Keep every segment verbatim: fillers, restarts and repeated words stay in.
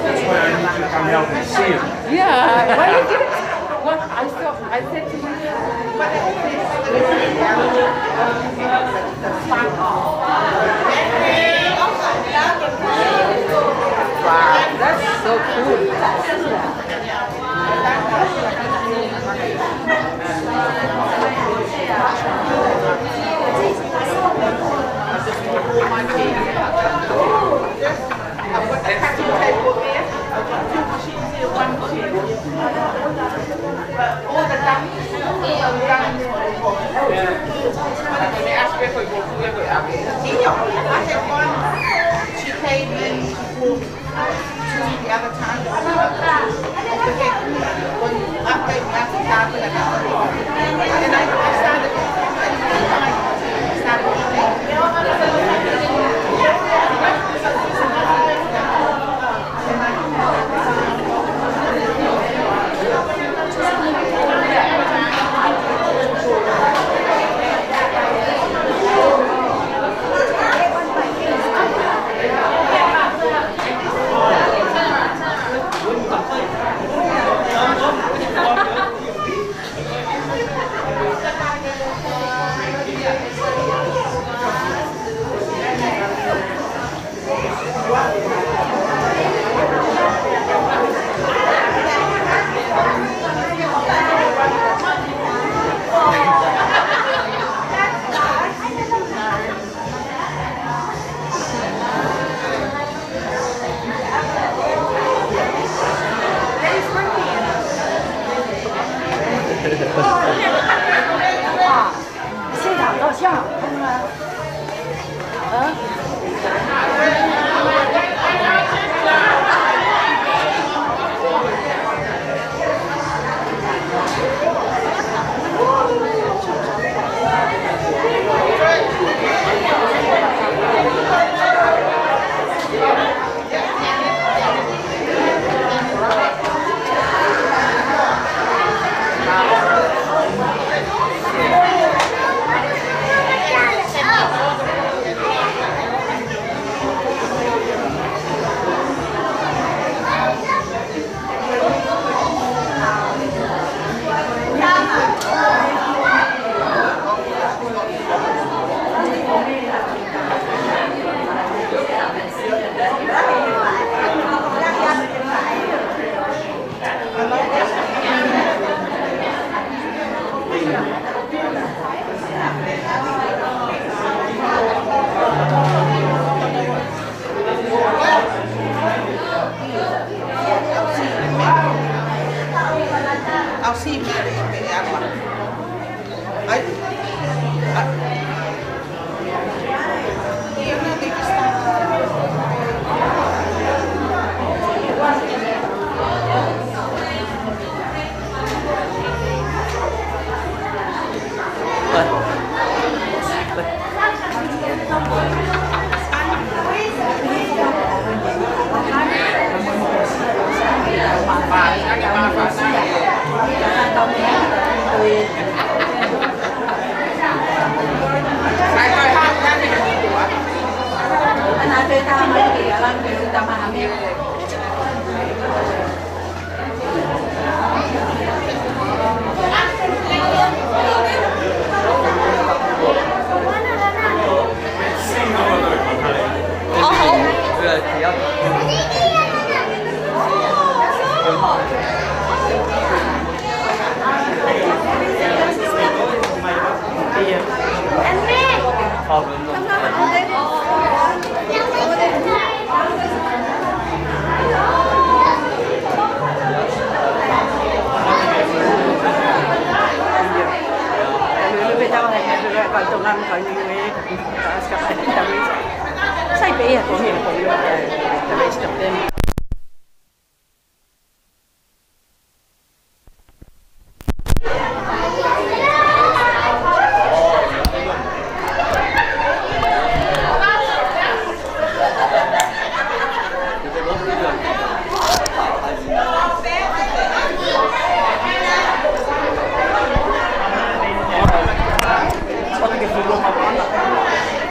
That's why I need you to come help me see him. Yeah, why you give it? What? I saw, I said to myself, wow, that's so cool. She came in to the other time. And I, I started, I started Sai pē ia ko e, ko e, the rest of them.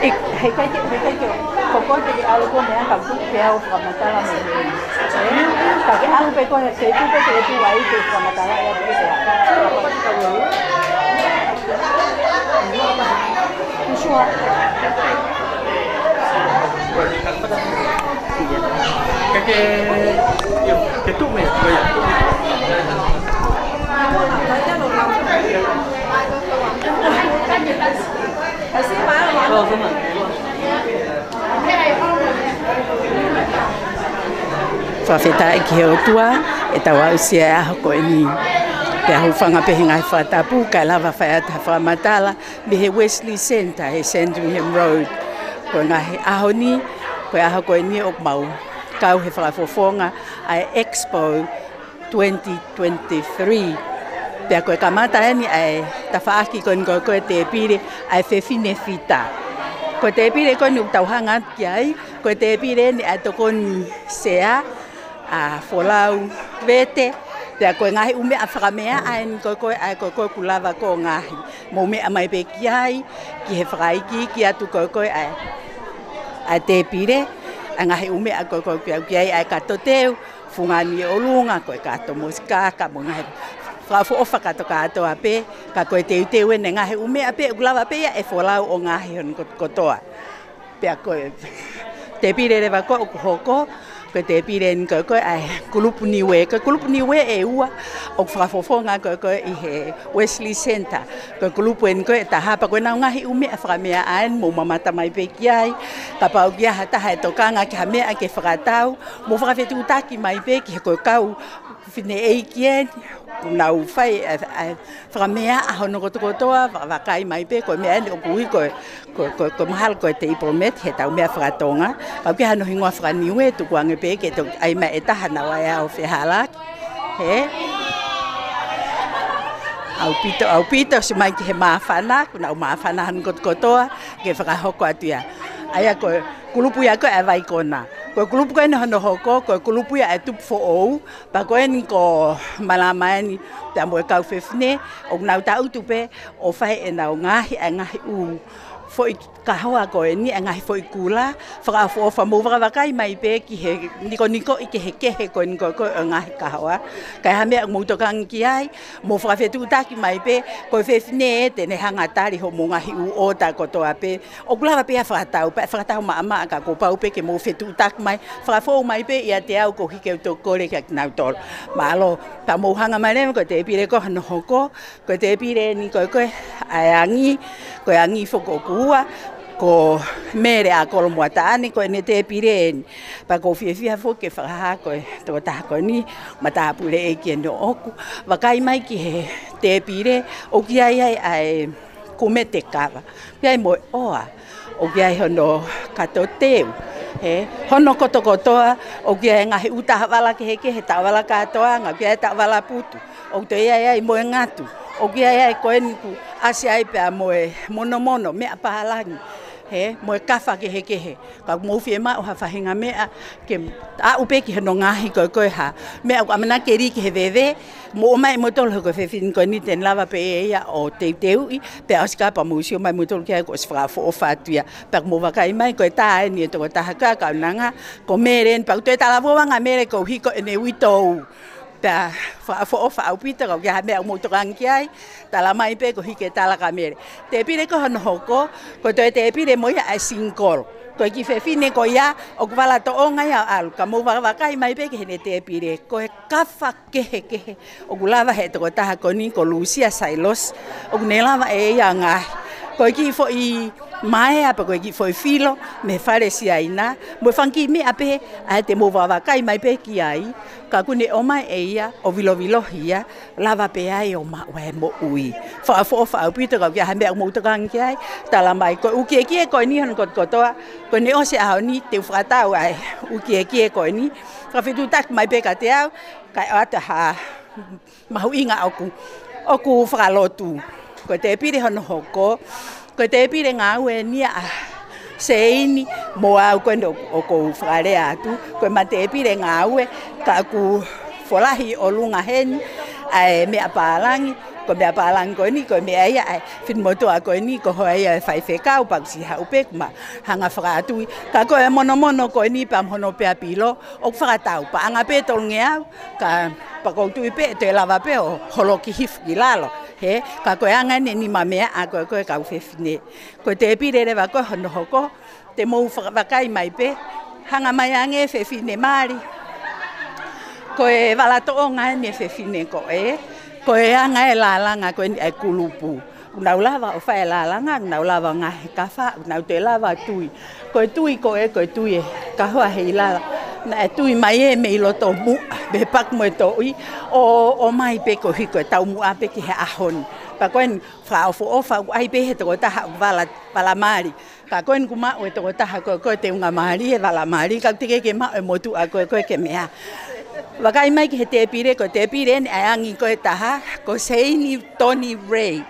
ʻIo, he ʻikai ke, he ʻikai ke, ko koe te ke ʻalu koe mei ai ka u tuku pē au ʻo fakamatala mo e. Ka ke ʻalu pē koe, ke tuʻu pē ke tuʻu ai ke fakamatala ia pē ke. Sua. Ke, ke, ke tuʻu mei, mei. Fakafetaʻi ki he ʻOtua, ʻetau aʻusia e ʻaho ko eni. Pea hūfanga pē he ngaahi fakatapu, kae lava fai atu ha fakamatala mei he Wesley Centre, he Sandringham Road. Ko e ngaahi ʻaho ni, ko e ʻaho ko eni ʻoku mau kau he fakafofonga ʻa e Expo twenty twenty-three. Pea ko e kamata eni ʻa e tafaʻaki ko eni ko e, ko e tēpile ʻa e fefine fita. Ko e tēpile ko eni ʻoku tau hanga ki ai, ko e tēpile eni ʻa e tokoni sea, ʻa Folau Vete, pea ko e ngaahi ʻū meʻa fakameaʻa eni ko e, ko e, ʻa e ko e, ko e ʻoku lava ko e ngaahi. Mou meʻa mai pē ki ai, ki he fakaikiiki atu ko e, ko e, ʻa e, ʻa e tēpile, ʻa e ngaahi ʻū meʻa ko e, ko e ʻoku ʻi ai, ʻa e kato teu, fungani ʻi ʻolunga, ko e kato mosikaka, mo e ngaahi fakaʻofoʻofa kātoa kātoa pē, ka ko e teuteu eni e ngaahi ʻū meʻa pē, ʻoku lava pē ia ʻe Folau ʻo ngaohi hono kot-, kotoa. Pea ko e tēpile leva ko ē ʻoku hoko, ko e tēpile eni ko e, ko e ʻa e kulupu Niue, ko e kulupu Niue ʻe ua, ʻoku fakafofonga ko e, ko e ʻi he Wesley Centre, ko e kulupu eni ko e taha pea ko ʻenau ngaahi ʻū meʻa fakameaʻa eni mou mamata mai pē ki ai, kapau ʻoku ʻi ai ha taha ʻe tokanga ki ha meʻa ke fakatau, mou fakafetuʻutaki mai pē ki he ko e kau fineʻeiki eni, ʻoku nau fai, ʻa e, ʻa e, fakameaʻa hono kotokotoa, va-, vakai mai pē, ko e meʻa eni ʻoku ui ko e, ko e, ko e, ko e mahalo ko e table mat, heʻetau meʻa faka-Tonga, ka ʻoku ʻi ai hano hingoa faka-Niue, tukuange pē ke toki ʻai mai ʻe taha naʻa ʻoku ʻi ai ʻo fehālaaki. Hē? ʻAupito, ʻaupito, ʻosi mai ki he māfana, ʻoku nau māfana hono kotokotoa, ke fakahoko atu ia. ʻA ia ko e kulupu ia ko e ʻa e Vaikona. Ko e kulupu ko eni hono hoko, ko e kulupu ia ʻa e tupu foʻou, pea ko eni ko Malama eni, pea mo e kau fefine, ʻoku nau tangutu pē, ʻo fai ʻenau ngaahi, ʻa e ngaahi ʻū foʻi kahoa ko eni, ʻa e ngaahi foʻi kula, fakaʻofoʻofa mou vakavakai mai pē ki he nikonikoʻi kehekehe ko eni ko e, ko e ngaahi kahoa. Ka ʻi ai ha meʻa ʻoku mou tokanga ki ai, mou fakafetuʻutaki mai pē, ko e fefine ē te ne hanga tali hoʻomou ngaahi ʻū ʻota kotoa pē, ʻoku lava pē ia fakatau, pea fakatau maʻamaʻa ka kuo pau pē ke mou fetuʻutaki mai, fakafou mai pē ʻiate au koeʻuhi ke u toki kole kia kinautolu. Mālō, pea mou hanga mai leva ko e tēpile ko hono hoko, ko e tēpile eni ko e, ko e ʻa e angi, ko e angi foki ʻoku ua, ko Mele ʻa Kolomotuʻa eni, ko ʻene tēpile eni. Pea ʻoku ou fiefia foki ke fakahā ko e tokotaha ko eni, matāpule ʻeiki eni ʻoʻoku, vakai mai ki he tēpile, ʻoku ʻi ai ʻa e, ʻa e kumete kava. ʻOku ʻi ai mo e ʻoa, ʻoku ʻi ai hono kato teu, hē, hono kotokotoa, ʻoku ʻi ai e ngaahi ʻū taʻovala kehekehe, taʻovala kātoanga, ʻoku ʻi ai e taʻovala putu, ʻoku toe ʻi ai ai mo e ngatu, ʻoku ʻi ai ai ko eni ʻoku ʻasi ai pea mo e monomono, meʻa pālangi, hē, mo e kafa kehekehe. Ka ʻoku mou fiemaʻu ha faʻahinga meʻa, ke aʻu pē ki hono ngaahi ko e, ko e hā. Meʻa ʻoku ʻamanaki ke lī ki he veve, mou ʻomai moutolu he ko e fefine ko eni te ne lava pē ia ʻo teuteuʻi, pea ʻosi kapa mou sio mai moutolu ki ai kuo ʻosi fakaʻofoʻofa atu ia. Pea mou vakai mai ko e tā eni e tokotaha ko ē ʻa e kaunanga, ko Mele eni, pea ʻoku toe talavou ange ʻa Mele koeʻuhi ko ʻene uitou. Pea fakaʻofoʻofa ʻaupito, ka ʻoku ʻi ai ha meʻa ʻoku mou tokanga ki ai, tala mai pē koeʻuhi ke tala kia Mele. Tēpile ko hono hoko, ko e toe tēpile mo ia ʻa e singikolo. Ko e kiʻi fefine ko ia, ʻoku vala tōʻonga ia ʻo ʻalu, ka mou vakavakai mai pē ki heʻene tēpile, ko e kafa kehekehe ʻoku lava he tokotaha ko eni ko Lusia Sailosi, ʻoku ne lava ʻe ia ʻo ngaohi. Ko e kiʻi foʻi maea pe ko e kiʻi foʻi filo mei he fale Siaina, mo e fanga kiʻi meʻa pē, ʻa ia te mou vakavakai mai pē ki ai, ka ʻoku ne ʻomai ʻe ia ʻo vilovilohi ia, lava pē ai ʻo maʻu ʻa e moʻui. Fakaʻofoʻofa ʻaupito, ka ʻoku ʻi ai ha meʻa ʻoku mou tokanga ki ai, tala mai. Ko e ʻū kiekie ko eni hono kotokotoa, ko ʻene ʻosi ʻaho ni te u fakatau ʻa e ʻū kiekie ko eni. Fakafetuʻutaki mai pē kiate au, kae ʻoatu ha mahuʻinga ʻoku, ʻoku fakalotu. Ko e tēpile hono hoko, ko e tēpile ngāue eni ʻa Seini mo au ko eni ʻoku, ʻoku ou fakalea atu. Ko ʻema tēpile ngāue, ka ʻoku folahi ʻi ʻolunga heni ʻa e meʻa pālangi, ko e meʻa pālangi ko eni, ko e meʻa ia ʻa e finemotuʻa ko eni, ko hono ia ʻe faifekau, pea ʻoku siʻi haʻu pē ke ma hanga fakaʻatuʻi. Ka ko e monomono ko eni pea mo hono pea pilo, ʻoku fakatau, paʻanga pē tolungeau, ka pea ʻoku ou tui pē ʻe toe lava pē ʻo holoki hifo ki lalo, hē, ka ko e anga eni e nima meʻa ʻa ko ē ko e kau fefine. Ko e tēpile leva ko ē hono hoko, te mou faka-, vakai mai pē, hanga mai ange fefine mali. Ko e vala tōʻonga eni e fefine ko ē, ko e anga e lalanga ko eni ʻa e kulupu. ʻOku nau lava ʻo fai e lalanga, ʻoku nau lava ʻo ngaohi e kafa, ʻoku nau toe lava ʻo tui. Ko e tui ko ē, ko e tui ʻe kahoa he ʻi lalo. Naʻe tui mai ē mei loto muʻa, mei he paku mo e toʻi, ʻo, ʻomai pē koeʻuhi ko e taumuʻa pē ki he ʻaho ni. Pea ko eni fakaʻofoʻofa ʻoku ʻi ai pē he tokotaha ʻoku vala, vala mali. Ka ko eni kuo maʻu e tokotaha ko ē ko e teunga mali, e vala mali, ka ʻoku teʻeki ke maʻu e motuʻa ko ē ko e ke meʻa. Vakai mai ki he tēpile, ko e tēpile eni ʻa e angi ko ē ʻe taha, ko Seini Toni Rei.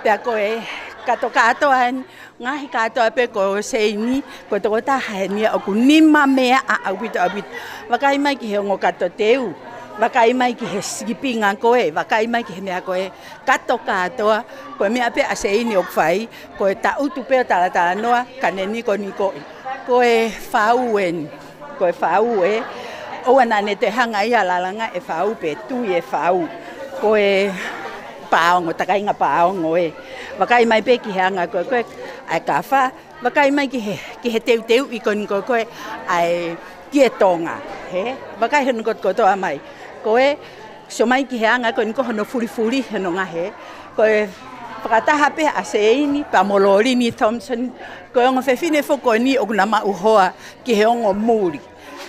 Pea ko e kato kātoa eni, ngaohi kātoa pē ko Seini, ko e tokotaha eni ia ʻoku nima meʻa ʻaupito, ʻaupito. Vakai mai ki he ongo kato teu, vakai mai ki he sīpinga ko ē, vakai mai ki he meʻa ko ē, kato kātoa, ko e meʻa pē ʻa Seini ʻoku fai, ko e taʻutu pē ʻo talatalanoa, ka ne nikonikoʻi. Ko e fau eni, ko e fau ē, ʻoua naʻa ne toe hanga ia ʻo lalanga e fau pe tui e fau. Ko e paongo, takainga paongo ē. Vakai mai pē ki he anga ko ē ko ē ʻa e kafa, vakai mai ki he, ki he teuteuʻi ko eni ko ē ko ē ʻa e kie Tonga, hē? Vakai hono kotokotoa mai. Ko e sio mai ki he anga ko eni ko hono fulifuli hono ngaohi. Ko e fakataha pē ʻa Seini pea mo Lolini Thompson, ko e ongo fefine foki ko eni ʻoku na maʻu hoa ki he ongo muli.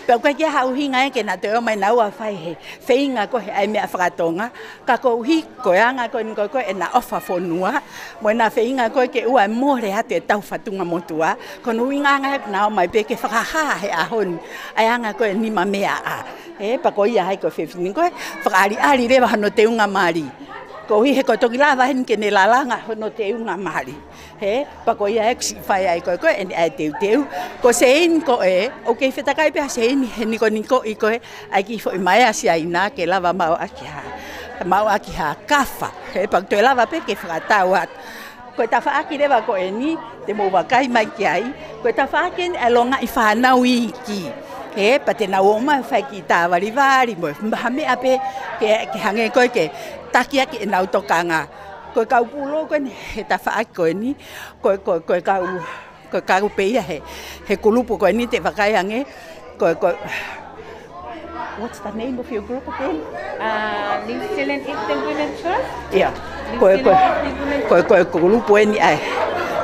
Pea ʻoku ʻikai ke ʻi ai ha ʻuhinga ia ke na toe ō mai naua ʻo fai he feinga ko ē he ʻai meʻa faka-Tonga, ka koeʻuhi ko e anga ko eni ko ē ko ē ʻena ʻofa fonua, mo ʻena feinga ko ē ke ʻoua ʻe mole atu ʻetau fatunga motuʻa, ko hono ʻuhinga ange ia ʻoku na ō mai pē ke fakahā he ʻaho ni ʻa e anga ko ē nima meʻa ʻa. Ē, pea ko ia ai ko e fefine ko ē, fakaʻaliʻali leva hono teunga mali. Koeʻuhi he ko e toki lava heni ke ne lalanga hono teunga mali. Hē, pea ko ia ʻoku siʻi fai ai ko ē ko ē ʻene ʻai teuteu. Ko Seini ko ē, ʻoku kei fetakai pē ʻa Seini he nikonikoʻi ko ē ʻa e kiʻi foʻi maea Siaina ke lava maʻu ʻaki ha, maʻu ʻaki ha kafa. Hē, pea ʻoku toe lava pē ke fakatau atu. Ko e tafaʻaki leva ko eni, te mou vakai mai ki ai, ko e tafaʻaki eni ʻa e longaʻi fānau iiki. Hē, pea te nau ō mai ʻo fai e kiʻi tāvalivali, mo e ha meʻa pē ke, ke hangē ko ē ke taki ʻaki ʻenau tokanga. Ko e kau pulou ko eni he tafaʻaki ko eni, ko, ko, ko e kau, ko e kau pē ia he, he kulupu ko eni te vakai ange, ko, ko, what's the name of your group again? Uh, New Zealand Eastern Women Trust. Yeah. New Ko e, ko e, Zealand Women ko e, ko e kulupu eni ʻa e,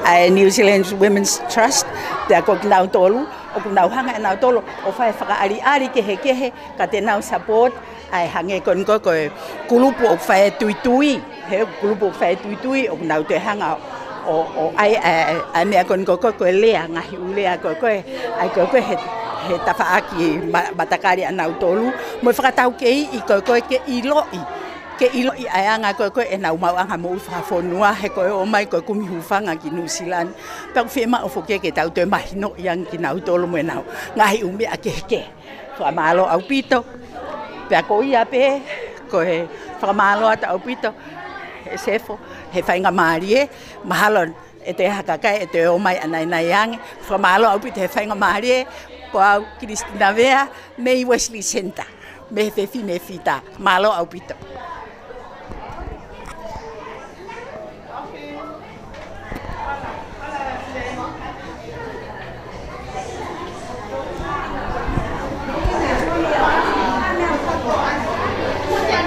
ʻa e New Zealand Women's Trust, pea ko kinautolu, ʻoku nau hanga ʻe nautolu ʻo fai e fakaʻaliʻali kehekehe, ka te nau support, ʻa e hangē ko eni ko ē ko e kulupu ʻoku fai e tuitui, he kulupu ʻoku fai e tuitui, ʻoku nau toe hanga ʻo, ʻo ʻai, ʻa e, ʻa e meʻa ko eni ko ē ko e, ko e lea, ngaahi ʻū lea ko ē ko e, ʻai ko ē ko e he, he tafaʻaki ma-, matakali ʻanautolu, mo e fakataukeiʻi ko ē ko e ke ʻiloʻi, ke ʻiloʻi ʻa e anga ko ē ko e ʻenau maʻuʻanga moʻui fakafonua, he ko e ō mai ko e kumi hūfanga ki Nuʻusila ni. Pea ʻoku fiemaʻu foki ke tau toe mahinoʻi ange kinautolu mo ʻenau ngaahi ʻū meʻa kehekehe. Fakamālō ʻaupito. Pea ko ia pē, ko e fakamālō atu ʻaupito, ʻe Sefo, he faingamālie, mahalo ʻe toe ʻi ai ha kakai ʻe toe ō mai ʻanainai ange. Fakamālō ʻaupito he faingamālie, ko au Kilistina Vea, mei Wesley Centre, mei he Fefine Fita. Mālō ʻaupito.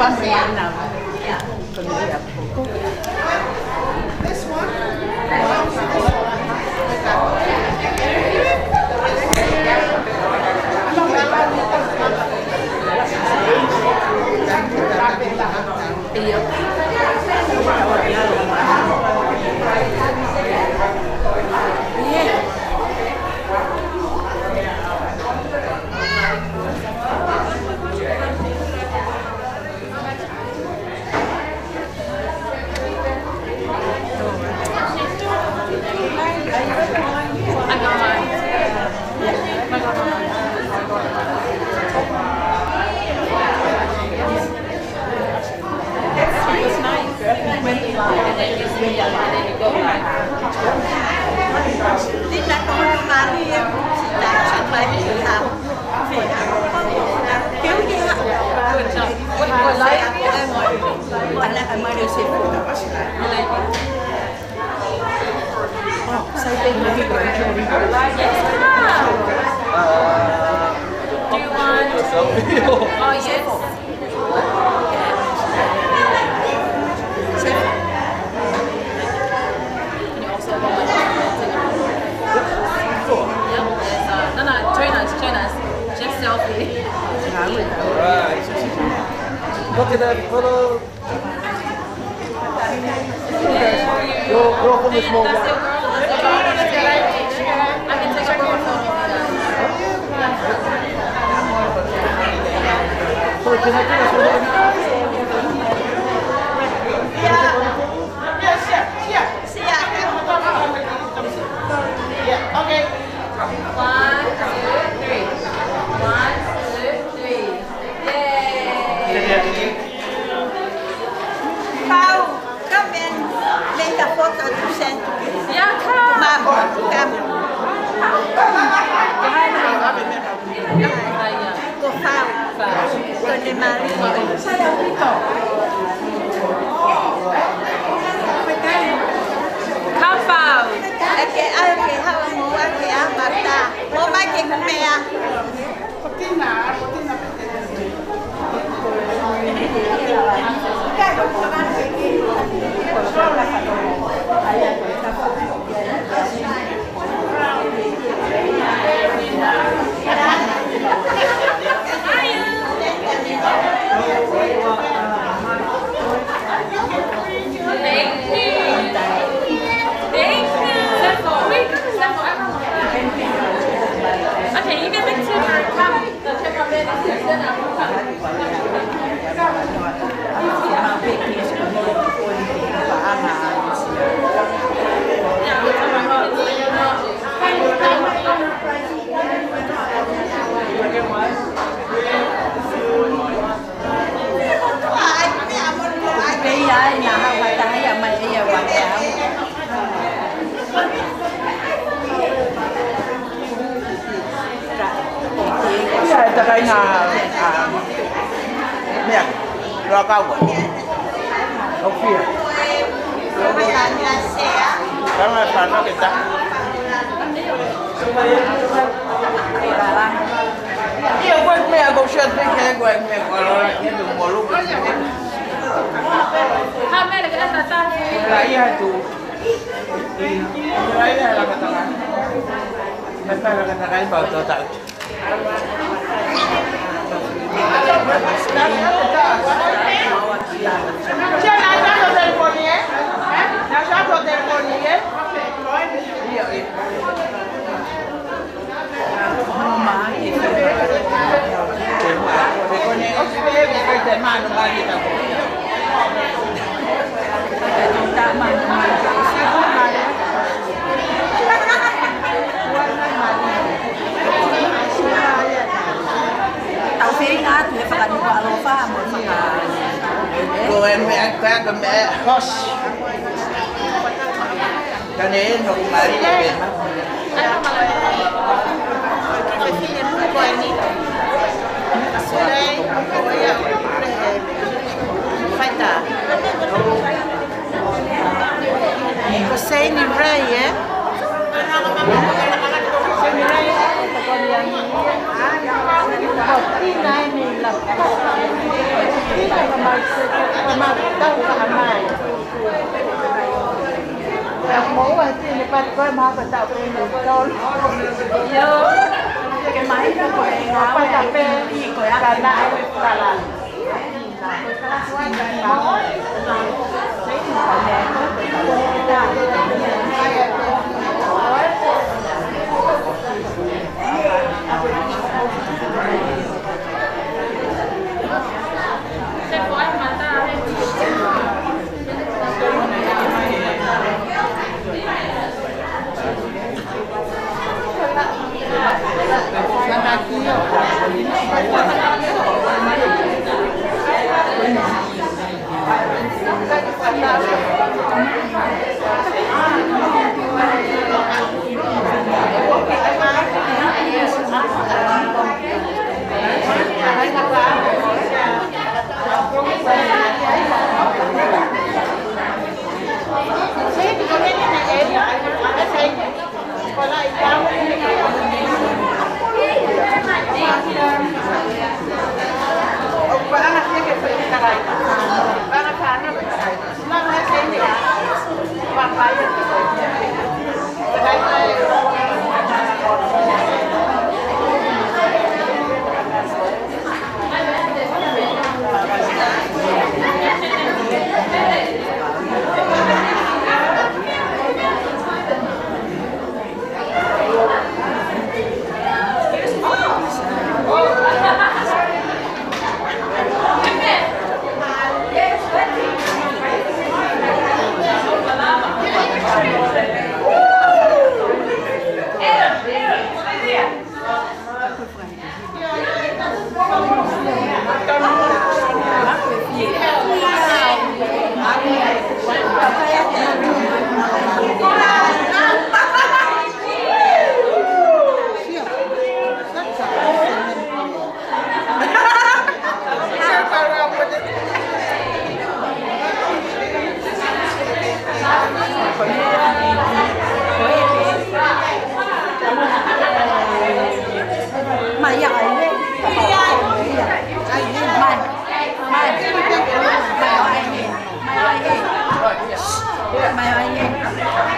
Do you want? Oh, yes. Can you also hold my phone? Yep, there's, uh, no, no, join us, join us. Just selfie. All right. Look at that photo. Go, go for the small one. Sorry, can I take a photo? Yeah, okay. One, two, three. One, two, three. Yay! Pau, come and make a photo to send to me. Yeah, come. Mom, come. Ko Pau. Ko Nemali. Come, Pau. Ake, ake, hawa mo ake, amata. Mo mai ke kumea. Thank you. Thank you. Okay, you get the two. Come. Pea ia ai na hau hata ia mai ia wa te au. Ia e takai na, a, mea, loa kaua. Au fia. Kanga fana ke ta. Ia, ko e meʻa, ko e short break, ko e meʻa, ko e lola, ia, tu molu. Ka mele ke ta ta. Ka ia tu. Ka ia la ka ta. Ka ta la ka ta, ka i pau to ta. Tau feinga atu he fakanuku alofa mo e faka. Ko e meʻa ka, ko e meʻa hosi. Ka ne no kumari ko e meʻa. Ko e fine muko eni. Sulei, ko ia, ko e faita. Ko Seini Rei, ē? Seini Rei, ko Tina eni la. Tina ka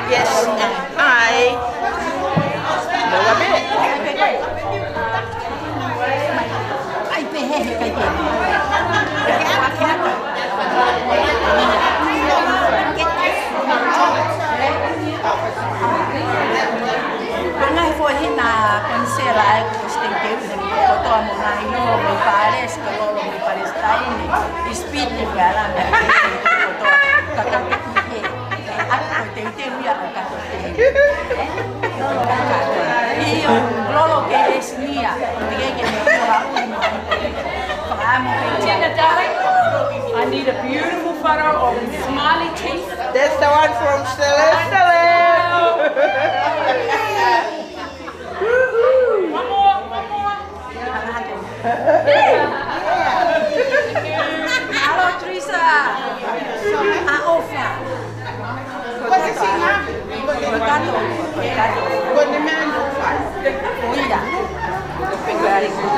Yes. Ai. Ai, pehē he kai pē. Ko e ngaahi foʻi hina konisela ʻa e ko Siteni Kevin, ko e kotoa mo e ngaahi lolo mei Pālesi, ko e lolo mei Palesitaine, ʻIsipite, ko e ʻAlamā, ko e kotoa, kakato ki he, ʻa ko e teuteu ia ʻo kakato ki he. ʻIo, lolo ke ʻEsinia, te ke ke me ʻio ha ʻuli mo ha ʻuli. Fakaʻamu ke ʻio. Tina, darling, I need a beautiful photo of smiley teeth. That's the one from Celeste. One more, one more. Hello, Teresa. ʻOfa. Ko e kato, ko e kato. Ko e meʻa ʻofa. ʻIo. Very good.